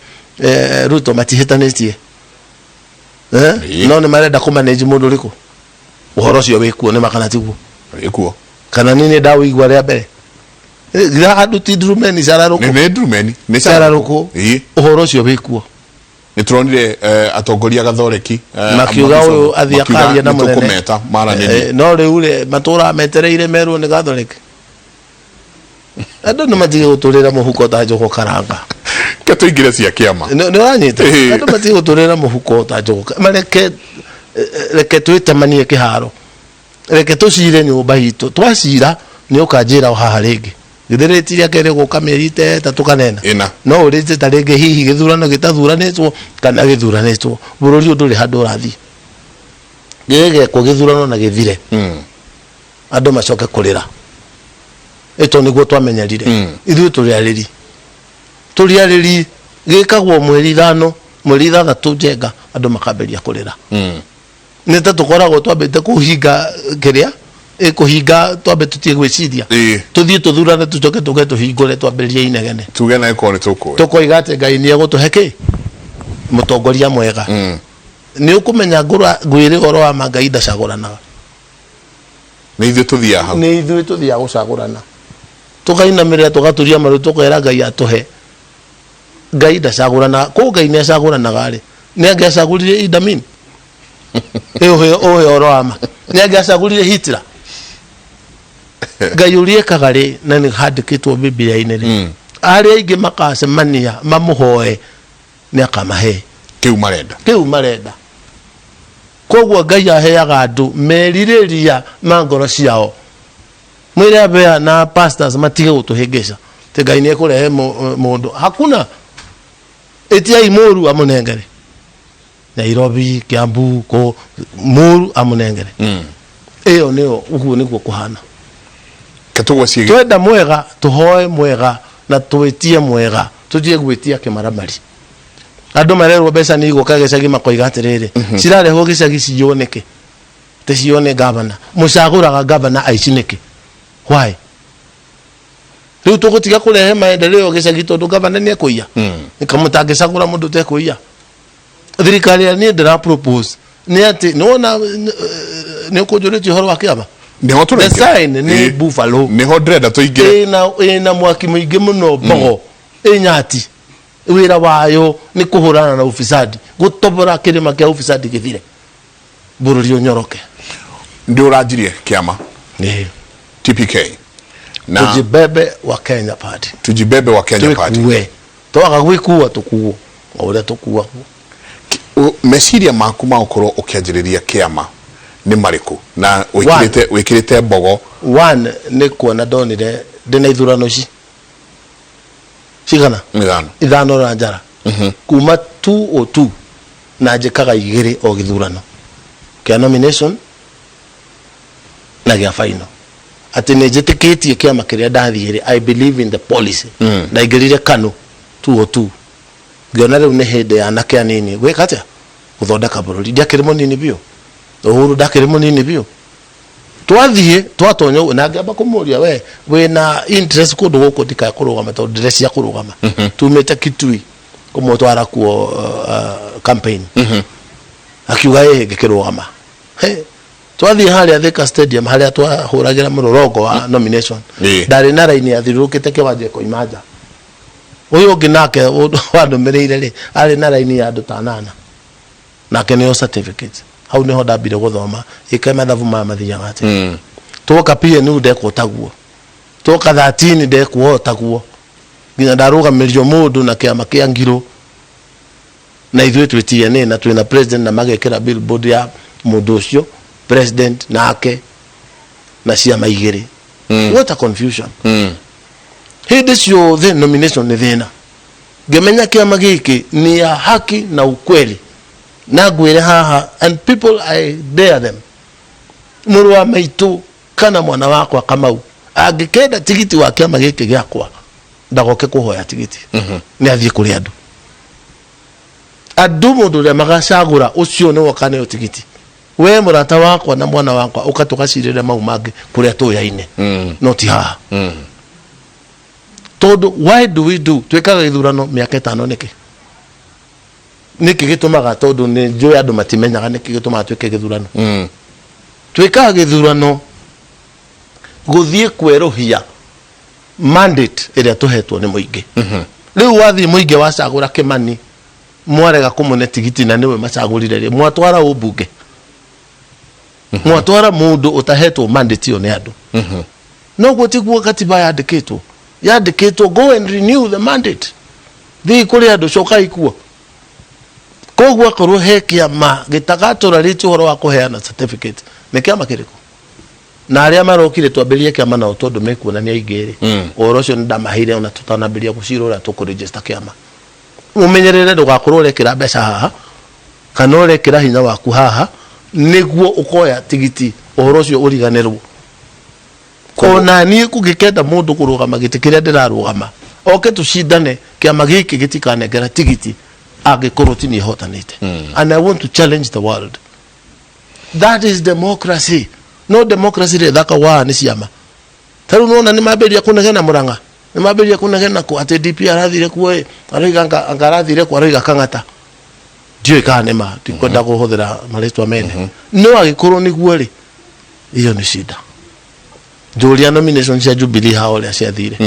Ruto matihĩtanĩtie. Eh? No nĩ marenda kũmanage mũndũ ũrĩkũ. Ũhoro ũcio wĩkuo nĩ ma kana tiguo? Wĩkuo. Kana niĩ nĩ ndawĩigua rĩa mbere? Githĩ handũ ti Ndurumeni cararũkũ? Nĩ Ndurumeni, nĩ cararũkũ. Ũhoro ũcio wĩkuo. Nĩ tũronire atongoria gathoreki makiuga ũyũ athiĩ makiuga akaria na nĩ mũnene. Tũkũmeta maranĩrie. No rĩu rĩ, matũraga metereire merwo nĩ gathoreki. Andũ nĩ matige gũtũrĩra mũhuko ta njũgũ karanga. Ke tũingĩre cia kĩama. Nĩ ũranyita? Ĩĩ. Andũ matige gũtũrĩra mũhuko ta njũgũ, mareke reke twĩtemanie kĩharo, reke tũcire nyũmba itũ. Twacira nĩ ũkanjĩra o haha rĩngĩ, githĩ rĩti rĩake rĩgũka mĩeri ta 3 kanena? Ĩna. No ũrĩte ta rĩngĩ hihi gĩthurano gĩtathuranĩtwo kana gĩthuranĩtwo, bũrũri ũyũ ndũrĩ handũ ũrathiĩ. Gĩgekwo gĩthurano na gĩthire, andũ macoke kũrĩra ĩto nĩguo twamenyerire. Ithuĩ tũrĩ arĩri, tũrĩ arĩri. Gĩkagwo mweri 5, mweri 6 njenga, andũ makambĩrĩria kũrĩra. Nĩ ta tũkoragwo twambĩte kũhinga kĩrĩa kũhinga, twambe tũtige gwĩciria. Tũthiĩ tũthurane, tũcoke tũke tũhingũre, twambĩrĩrie inegene. Tuge na ĩkorwo nĩ tũkũĩ. Tũkoiga atĩ Ngai nĩ egũtũhe kĩ mũtongoria mwega. Nĩ ũkũmenya ngũra ngwĩre ũhoro wa ma, Ngai ndacagũranaga. Nĩ ithuĩ tũthiaga hau. Nĩ ithuĩ tũthiaga gũcagũrana, tũkainamĩrĩra, tũgaturia maru, tũkera Ngai atũhe. Ngai ndacagũranaga. Kũ Ngai nĩ acagũranaga rĩ, nĩ angĩacagũrire Idi Amin? Ũhe ũhoro wa ma, nĩ angĩacagũrire Hitler? Ngai ũrĩa ekaga rĩ, na nĩ handĩkĩtwo Bibilia-inĩ rĩ, arĩa aingĩ makacemania mamũhoe, nĩ akamahe kĩu marenda. Kĩu marenda. Koguo Ngai aheaga andũ merirĩria ma ngoro ciao. Mwĩre abea na pastors matige gũtũhĩngĩca atĩ Ngai nĩ ekũrehe mũndũ. Hakuna. Ĩtiai mũru amũnengere Nairobi, Kiambu, kũ mũru amũnengere. Ĩyo nĩyo, ũguo nĩguo kũhana. Ketũgwacie. Twenda mwega, tũhoe mwega na twĩtie mwega, tũtige gwĩtia kĩmaramari. Andũ marerwo mbeca nĩ igũka gĩcagi, makoiga atĩrĩrĩ, cirarehwo gĩcagi ciywo nĩkĩ? Tĩ ciywo nĩ gavana. Mũcagũraga gavana aici nĩkĩ? Why? Rĩu tũgũtiga kũrehe maendeleo gĩcagi tondũ gavana nĩ ekũiya? Kamũtangĩcagũra mũndũ ũtekũiya. Thirikari ya niĩ ndĩra propose nĩ atĩ nĩwona nĩ ũkũnjũrĩtie ũhoro wa kĩama. Nĩho The tũraingĩra. sign nĩ buffalo. Nĩho ndĩrenda tũingĩre. Ĩna mwaki mũingĩ mũno, mbogo ĩnyati. Wĩra wayo nĩ kũhũrana na ufisadi, gũtobora kĩrĩma kĩa ufisadi gĩthire, bũrũri ũnyoroke. Nĩ ũranjirie kĩama TPK na Tujibebe wa Kenya Party. Tujibebe wa Kenya Party. Twĩkue, twaga gwĩkua tũkuo o ũrĩa tũkuagwo. Meciria maku ma gũkorwo ũkĩanjĩrĩria kĩama nĩ marĩkũ na wĩkĩrĩte wĩkĩrĩte mbogo? One, nĩ kuona ndonire ndĩna ithurano ici cigana? Ithano. Ithano na njara kuma 202, na njĩkaga igĩrĩ o gĩthurano, kĩa nomination na gĩa final, atĩ nĩ njĩtĩkĩtie kĩama kĩrĩa ndathiĩ rĩ, I believe in the policy. Ndaingĩrire KANU 202, ngĩona rĩu nĩ hĩndĩ ya anake anini gwĩka atĩa, gũthondeka bũrũri. Ndiakĩrĩ mũnini biũ, Uhuru ndakĩrĩ mũnini biũ. Twathiĩ twatonya ũguo na ngĩamba kũmũria, "We wĩna interest kũndũ gũkũ? Ndikae kũrũgama tondũ ndĩrecia kũrũgama." Tumĩte Kitui kũmũtwara kuo campaign. Akiuga ĩĩ, ngĩkĩrũgama. He, twathiĩ harĩa Thika Stadium harĩa twahũragĩra mũrũrongo wa nomination, ndarĩ na raini yathiũrũrũkĩte kĩwanja ĩkoima nja. Ũyũ ũngĩ nake wandũmĩrĩire rĩ, arĩ na raini ya andũ ta anana, nake nĩo certificate. Hau nĩho ndambire gũthoma ĩka mathabu maya mathiaga atĩa. Twoka PNU ndekwo taguo, twoka 13 ndekwo o taguo, nginya ndarũgamĩrio mũndũ na kĩama kĩa ngirũ, na ithuĩ twĩ TNA na twĩna president, na magekĩra billboard ya mũndũ ũcio president nake na ciama igĩrĩ. What a confusion! Hĩndĩ ciothe nomination nĩ thĩna. Ngĩmenya kĩama gĩkĩ ni ya haki na ukweli, na ngwĩre haha, and people, I dare them, mũrũ wa maitũ kana mwana wakwa Kamau angĩkenda tigiti wa kĩama gĩkĩ gĩakwa, ndagoke kũhoya tigiti, nĩ athiĩ kũrĩ andũ. Andũ mũndũ ũrĩa magacagũra ũcio nĩwe ũkaneo tigiti. We mũrata wakwa na mwana wakwa, ũka tũgacirĩre mau mangĩ kũrĩa tũyaine, no ti haha. Tondũ why do we do, twĩkaga gĩthurano mĩaka 5 nĩkĩ? Nĩkĩ gĩtũmaga? Tondũ nĩ njũĩ andũ matimenyaga nĩkĩ gĩtũmaga twĩke gĩthurano. Twĩkaga gĩthurano gũthiĩ kwerũhia mandate ĩrĩa tũhetwo nĩ mũingĩ. Rĩu wathiĩ mũingĩ wacagũra Kĩmani, mwarega kũmũne tigiti na nĩwe macagũrire rĩ, mwatwara ũmbunge, mwatwara mũndũ ũtahetwo mandate ĩyo nĩ andũ. Noguo tiguo katiba yandĩkĩtwo? Yandĩkĩtwo go and renew the mandate, thiĩ kũrĩ andũ, cokai kuo. Koguo akorwo he kĩama gĩtagatũrarĩtie ũhoro wa kũheana certificate, nĩ kĩama kĩrĩkũ? Na arĩa marokire twambĩrĩrie kĩama nao, tondũ mekuona nĩ aingĩ rĩ, ũhoro ũcio nĩ ndamaheire ona tũtanambĩrĩria gũcira ũrĩa tũkũregister kĩama. Ũmenyerere ndũgakorwo ũrekĩra mbeca haha kana ũrekĩra hinya waku haha nĩguo ũkoya tigiti, ũhoro ũcio ũriganĩrwo. Ona niĩ kũngĩkenda mũndũ kũrũgama gĩtĩ kĩrĩa ndĩrarũgama, oke tũcindane, kĩama gĩkĩ gĩtikanengera tigiti angĩkorwo ti niĩ hotanĩte. And I want to challenge the world, that is democracy. No democracy rĩ thakagwo haha nĩ ciama. Ta rĩu nona nĩ mambĩrĩria kũnegena Mũrang'a, nĩ mambĩrĩria kũnegena kũ atĩ DP arathire kuo ĩ, aroiga anga arathire kuo, aroiga Kang'ata, ndiũĩ kana nĩ ma, ndikwenda kũhũthĩra marĩtwa mene, no angĩkorwo nĩguo rĩ, hiyo nĩ shida. Njũria nomination cia Jubilee haha ũrĩa ciathire,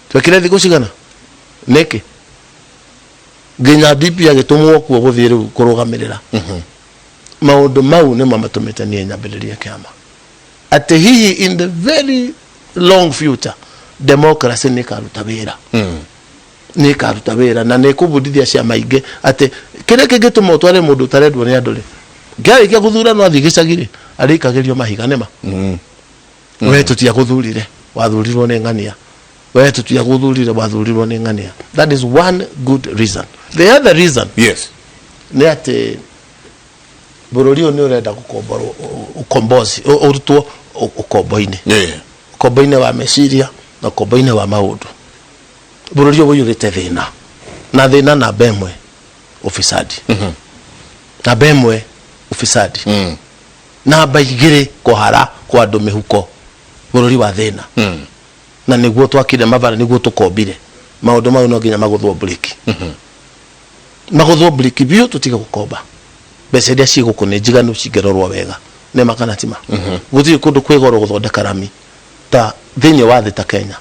twekire thikũ cigana nĩkĩ nginya DP agĩtũmwo kuo gũthiĩ rĩu kũrũgamĩrĩra maũndũ mau. Nĩmo matũmĩte niĩ nyambĩrĩrie kĩama, atĩ hihi in the very long future democracy nĩ ĩkaruta wĩra, nĩ ĩkaruta wĩra na nĩ ĩkũbundithia ciama ingĩ atĩ kĩrĩa kĩngĩtũma ũtware mũndũ ũtarendwo nĩ andũ rĩ, ngĩarĩkia gũthurano athiĩ gĩcagi rĩ, arĩikagĩrio mahiga nĩma, "We tũtiagũthurire, wathurirwo nĩ ng'ania. We tũtiagũthurire, wathurirwo nĩ ng'ania." That is one good reason. The other reason nĩ atĩ bũrũri ũyũ nĩ ũrenda gũkomborwo, ũkombozi, ũrutwo ũkombo-inĩ, ũkombo-inĩ wa meciria na ũkombo-inĩ wa maũndũ. Bũrũri ũyũ ũiyũrĩte thĩna, na thĩna namba ĩmwe ufisadi, namba ĩmwe ufisadi, namba 2 kũhara kwa andũ mĩhuko. Bũrũri wa thĩna, na nĩguo twakire mabara, nĩguo tũkombire maũndũ mau, no nginya magũthwo breki, magũthwo breki biũ, tũtige gũkomba. Mbeca iria ciĩ gũkũ nĩ njiganu cingĩrorwo wega. Nĩ ma kana ti ma? Gũtirĩ kũndũ kwĩ goro gũthondeka rami ta thĩinĩ wa thĩ ta Kenya.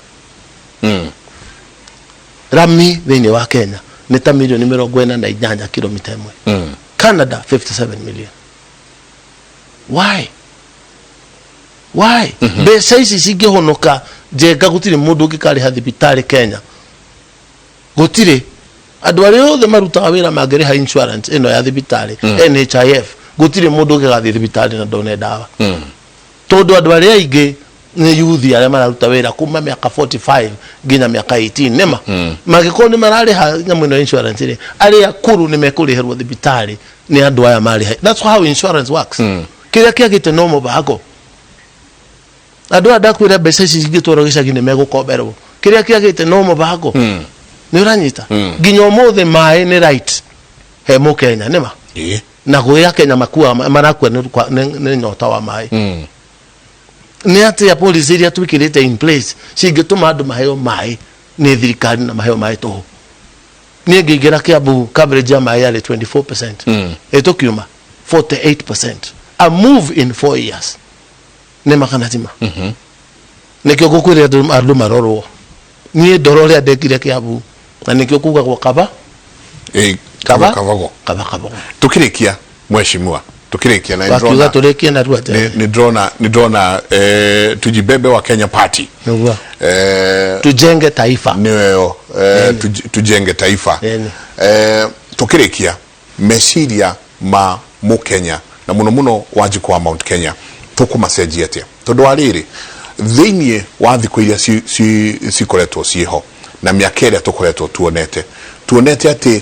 Rami thĩinĩ wa Kenya nĩ ta mirioni 48 kilomita 1. Canada 57 million. Why? Why? Mbeca ici cingĩhonoka njenga, gũtirĩ mũndũ ũngĩkarĩha thibitarĩ Kenya, gũtirĩ. Andũ arĩa othe marutaga wĩra mangĩrĩha insurance ĩno ya thibitarĩ, NHIF, gũtirĩ mũndũ ũngĩgathiĩ thibitarĩ na ndone ndawa. Tondũ andũ arĩa aingĩ nĩ yuthi arĩa mararuta wĩra kuma mĩaka 45 nginya mĩaka 18 nĩma mangĩkorwo nĩ mararĩha nyamũ ĩno ya insurance rĩ, arĩa akũrũ nĩ mekũrĩhĩrwo thibitarĩ nĩ andũ aya marĩha. That's how insurance works. Kĩrĩa kĩagĩte no mũbango. Andũ aya ndakwĩra mbeca ici cingĩtwarwo gĩcagi nĩ megũkomberwo. Kĩrĩa kĩagĩte no mũbango. Nĩ ũranyita? Nginya ũmũthĩ maĩ nĩ right he mũkenya nĩma? Ĩĩ. Na gwĩ akenya makua marakua nĩ nĩ nyota wa maĩ. Nĩ atĩa policy iria twĩkĩrĩte in place cingĩtũma andũ maheo maĩ nĩ thirikari na maheo maĩ tũhũ? Niĩ ngĩingĩra Kiambu coverage ya maĩ yarĩ 24%. Ĩtũkiuma 48%. A move in 4 years. Nĩ ma kana ti ma? Nĩkĩo ngũkwĩra andũ marorwo. Niĩ ndora ũrĩa ndekire Kiambu na nĩkĩo kugagwo kaba Ĩĩ, kaba kabago. Kaba kabogo. Tukirikia mheshimiwa, tukirikia na Wakiuga nĩndĩrona tũrĩkie narua atĩa? Nĩ ndĩrona tujibebe wa Kenya Party. Nĩguo. Tujenge taifa. Nĩyo tujenge taifa. Ĩni. Tukirikia meciria ma mũkenya na mũno mũno Wanjikũ wa Mount Kenya, tũkũmacenjia atĩa? Tondũ wa rĩrĩ, thĩinĩ wa thikũ iria cikoretwo ciĩho na mĩaka ĩrĩa tũkoretwo tuonete atĩ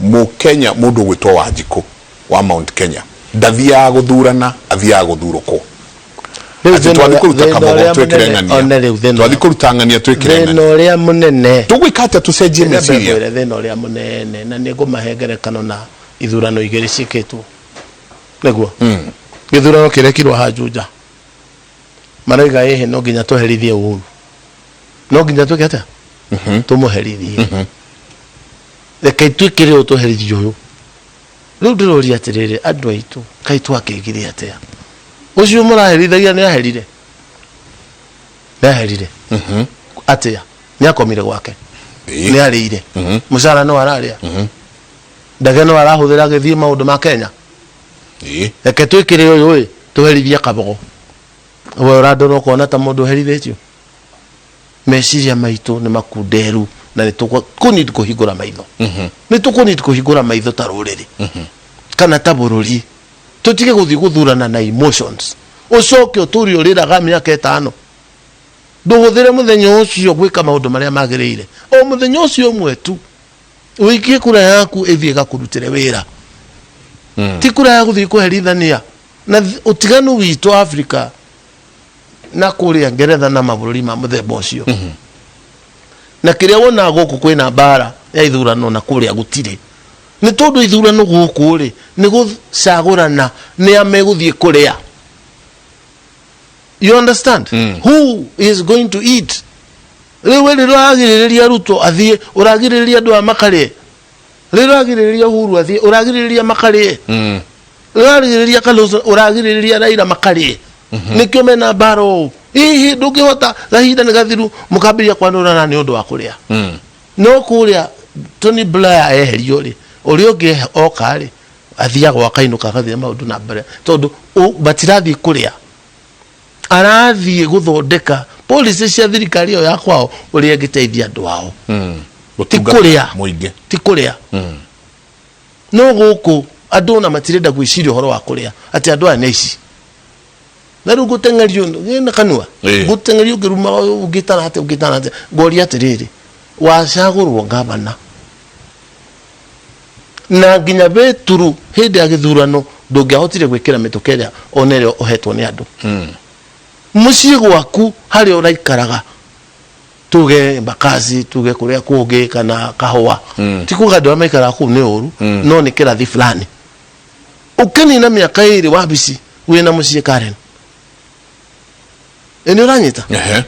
mũkenya, mũndũ ũgwĩtwo Wanjikũ wa Mount Kenya ndathiaga gũthurana, athiaga gũthurũkwo. Rĩu Atĩ thĩna twathiĩ kũruta thĩna kabogo ũrĩa twĩkĩre mũnene- ng'ania, one rĩu thĩna twathiĩ kũruta ng'ania twĩkĩre thĩna ng'ania. Ũrĩa mũnene Tũgwĩka atĩa tũcenjie meciria? Ngwĩre thĩna ũrĩa mũnene, na nĩ ngũmahe ngerekano na ithurano igĩrĩ ciĩkĩtwo. Nĩguo gĩthurano kĩrekirwo haha Juja, maroiga ĩhĩ, no nginya tũherithie Uhuru, no nginya twĩke atĩa, tũmũherithie. Reke twĩkĩre ũũ, tũherithie ũyũ. Rĩu ndĩroria atĩrĩrĩ, andũ aitũ, kaĩ twakĩgire atĩa? Ũcio mũraherithagia nĩ aherire, nĩ aherire atĩa? Nĩ akomire gwake? Nĩ arĩire? Mũcara no ararĩa? Ndege no arahũthĩra agĩthiĩ maũndũ ma Kenya? Reke twĩkĩre ũyũ ĩ, tũherithie kabogo. We ũrandora ũkona ta mũndũ ũherithĩtio? Meciria maitũ nĩ makunderu na nĩ tũkũnid kũhingũra maitho, nĩ tũkũnid kũhingũra maitho ta rũrĩrĩ kana ta bũrũri, tũtige gũthiĩ gũthurana na emotions, ũcoke ũtũre ũrĩraga mĩaka 5. Ndũhũthĩre mũthenya ũcio gwĩka maũndũ marĩa magĩrĩire. O mũthenya ũcio ũmwe tu ũikie kura yaku ĩthiĩ ĩgakũrutĩre wĩra, ti kura ya gũthiĩ kũherithania. Na ũtiganu witũ Afrika na kũrĩa Ngeretha na mabũrũri ma mũthemba ũcio, na kĩrĩa wonaga gũkũ kwĩna mbara ya ithurano na kũrĩa gũtirĩ, nĩ tondũ ithurano gũkũ rĩ, nĩ gũcagũrana nĩ a megũthiĩ kũrĩa. You understand? Who is going to eat? Rĩu we rĩrĩa ũragirĩrĩria Ruto athiĩ, ũragirĩrĩria andũ aya makarĩe. Rĩrĩa ũragirĩrĩria Uhuru athiĩ, ũragirĩrĩria makarĩe. Rĩrĩa ũragirĩrĩria Kalonzo, ũragirĩrĩria Raila makarĩe. Nĩkĩo mena mbara ũũ. Hihi ndũngĩhota, kahinda nĩ gathiru, mũkambĩrĩria kwanũrana nĩ ũndũ wa kũrĩa. No kũrĩa Tony Blair eherio rĩ, ũrĩa ũngĩ oka rĩ, athiaga o akainũka, agathiĩ maũndũ na mbere, tondũ matirathiĩ kũrĩa, arathiĩ gũthondeka policy cia thirikari ĩyo ya kwao, ũrĩa ĩngĩteithia andũ ao, ti Gũtungata kũrĩa. Mũingĩ. Ti kũrĩa. No gũkũ andũ ona matirenda gwĩciria ũhoro wa kũrĩa, atĩ andũ aya nĩ aici. Na rĩu ngũteng'erio na kanua, ngũteng'erio ngĩruma, ũngĩtana atĩa, ũngĩtana atĩa. Ngoria atĩrĩrĩ, wacagũrwo ngavana na nginya beturu hĩndĩ ya gĩthurano ndũngĩahotire gwĩkĩra mĩtũka ĩrĩa ona ĩrĩa ũhetwo nĩ andũ mũciĩ gwaku harĩa ũraikaraga, tuge Mbakasi, tuge kũrĩa kũngĩ kana Kahũa. Ti kuga andũ arĩa maikaraga kũu nĩ ũru, no nĩ kĩrathi fulani. Ũkĩnina mĩaka 2 wabici wĩna mũciĩ Karen, ĩ nĩ ũranyita? Ehe.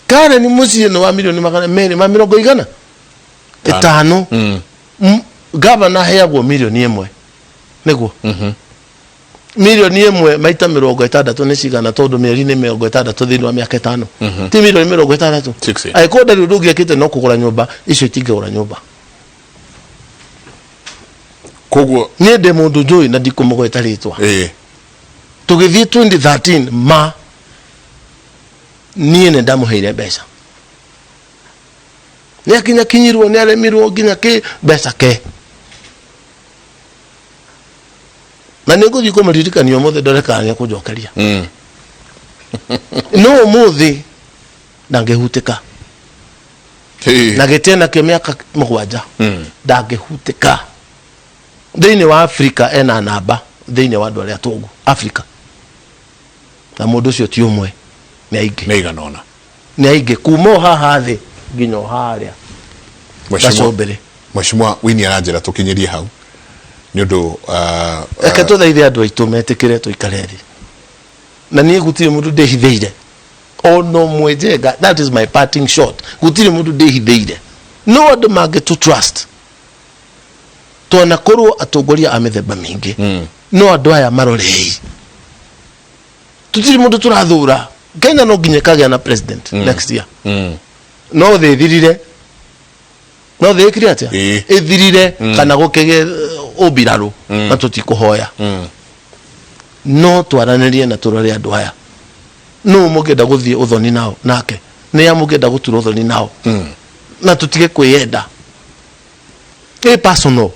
Karen, mũciĩ nĩ wa milioni 200 ma mĩrongo igana ĩtano. Gavana aheagwo milioni 1. Nĩguo milioni 1 maita 60 nĩ cigana? Tondũ mĩeri nĩ 60 thĩinĩ wa mĩaka 5, ti milioni 60? 60. Angĩkorwo ndarĩ ũndũ ũngĩ ekĩte no kũgũra nyũmba, icio itingĩgũra nyũmba. Koguo Niĩ ndĩ mũndũ njũĩ na ndikũmũgweta rĩtwa. Tũgĩthiĩ 2013, ma niĩ nĩ ndamũheire mbeca. Nĩ akinyakinyirwo, nĩ aremirwo nginya kĩ mbeca ke. Na nĩ ngũthiĩ kũmũririkania ũmũthĩ ndore kana nĩ ekũnjokeria. No ũmũthĩ ndangĩhutĩka. Na gĩtĩ nakĩo mĩaka 7 ndangĩhutĩka. Thĩinĩ wa Afrika ena namba thĩinĩ wa andũ arĩa atongu Afrika. Na mũndũ ũcio ti ũmwe, nĩ aingĩ. Nĩ aigana ũna. Nĩ aingĩ kuma o haha thĩ nginya o harĩa gacũmbĩrĩ. Mheshimiwa Winnie aranjĩra tũkinyĩrie hau nĩ ũndũ Reke tũthaithe andũ aitũ metĩkĩre tũikare thĩ. Na niĩ gũtirĩ mũndũ ndĩhithĩire ona ũmwe Njenga, that is my parting shot. Gũtirĩ mũndũ ndĩhithĩire. No andũ mangĩtũ trust, twanakorwo atongoria a mĩthemba mĩingĩ, no andũ aya marorei. Tũtirĩ mũndũ tũrathũra. Kenya no nginya ĩkagĩa na president next year. No thĩ ĩthirire. No thĩ ĩkire atĩa? Ĩthirire kana gũkĩgĩe ũmbirarũ na tũtikũhoya. No twaranĩrie na tũrore andũ aya. Nũ mũngĩenda gũthiĩ ũthoni nao nake? Nĩ a mũngĩenda gũtura ũthoni nao? Na tũtige kwĩyenda. Ĩ personal.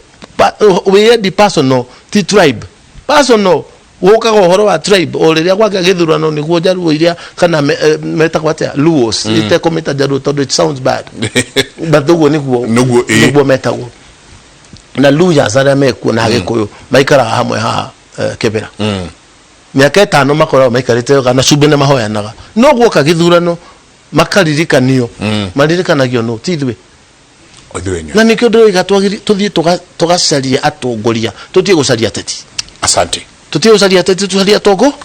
Wĩyendi personal ti tribe. Personal gũkaga ũhoro wa tribe o rĩrĩa kwagĩa gĩthurano nĩguo njaruo iria kana metagwo atĩa Luos itekũmĩta njaruo tondũ it sounds bad but ũguo nĩguo Nĩguo, ĩĩ. Nĩguo metagwo na Luyas arĩa mekuo na Agĩkũyũ maikaraga hamwe haha Kĩbĩra mĩaka 5 makoragwo maikarĩte wega na cumbĩ nĩ mahoyanaga no guoka gĩthurano makaririkanio maririkanagio nũ ti ithuĩ. Ithuĩ inyuĩ. Na nĩkĩo ndĩroiga tũthiĩ tũgacarie atongoria, tũtige gũcaria ateti. Asante. Tũtige gũcaria ateti, tũcarie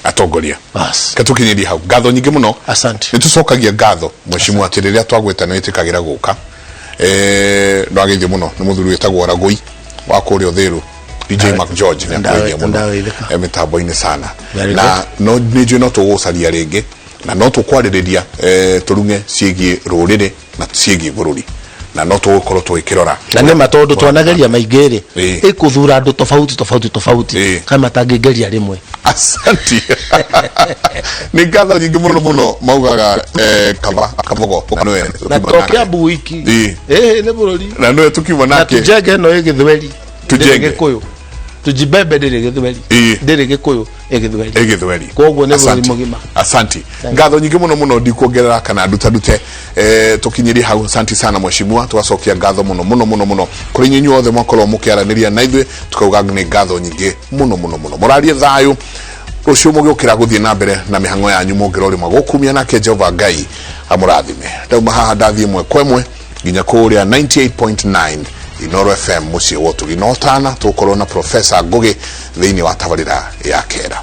atongoria. Bas. Reke tũkinyĩrie hau. Ngatho nyingĩ mũno. Asante. Nĩ tũcokagia ngatho mheshimiwa atĩ rĩrĩa twagwĩta nĩ wĩtĩkagĩra gũka. Ndwageithio mũno nĩ mũthuri wĩtagwo Ragũi wa kũrĩa Ũthĩrũ. DJ Mark George nĩ akũgeithia mũno Ndageithĩka. Mĩtambo-inĩ sana. Very Na no nĩ njũĩ no tũgũgũcaria rĩngĩ na no tũkwarĩrĩria tũrung'e ciĩgiĩ rũrĩrĩ na ciĩgiĩ bũrũri na no tũgũkorwo tũgĩkĩrora. Na nĩ ma tondũ twanageria maingĩ rĩ, ĩkũthura andũ tofauti tofauti tofauti kana matangĩgeria rĩmwe. Asanti. Nĩ ngatho nyingĩ mũno mũno maugaga kaba kabogo nĩwe na to Kiambu wiki. Ĩĩ nĩ bũrũri. Na nĩwe tũkiuma na nake. Tujenge ĩno ĩ gĩthweri. Tujenge. Ndĩrĩ gĩkũyũ. Tujibebe ndĩrĩ gĩthweri. Ndĩrĩ gĩkũyũ, ĩ gĩthweri. Ĩ gĩthweri. Koguo nĩ bũrũri mũgima. Asanti. Ngatho nyingĩ mũno mũno, ndikuongerera kana nduta ndute, tukinyirie hau. Asanti sana mheshimiwa, tugacokia ngatho mũno mũno mũno mũno kũrĩ inyuĩ inyuothe mwakorwo mũkĩaranĩria na ithuĩ, tukauga nĩ ngatho nyingĩ mũno mũno mũno. Mũrarie thayũ rũciũ mũgĩũkĩra gũthiĩ na mbere na mĩhang'o yanyu mũngĩrorĩma gũkumia, nake Jehova Ngai amũrathime. Ndauma haha ndathiĩ ĩmwe kwa ĩmwe nginya kũrĩa 98.9 Inoro FM, mũciĩ wa ũtugi, no tana tũgũkorwo na Professor Ngũgĩ thĩinĩ wa tabarĩra ya Kera.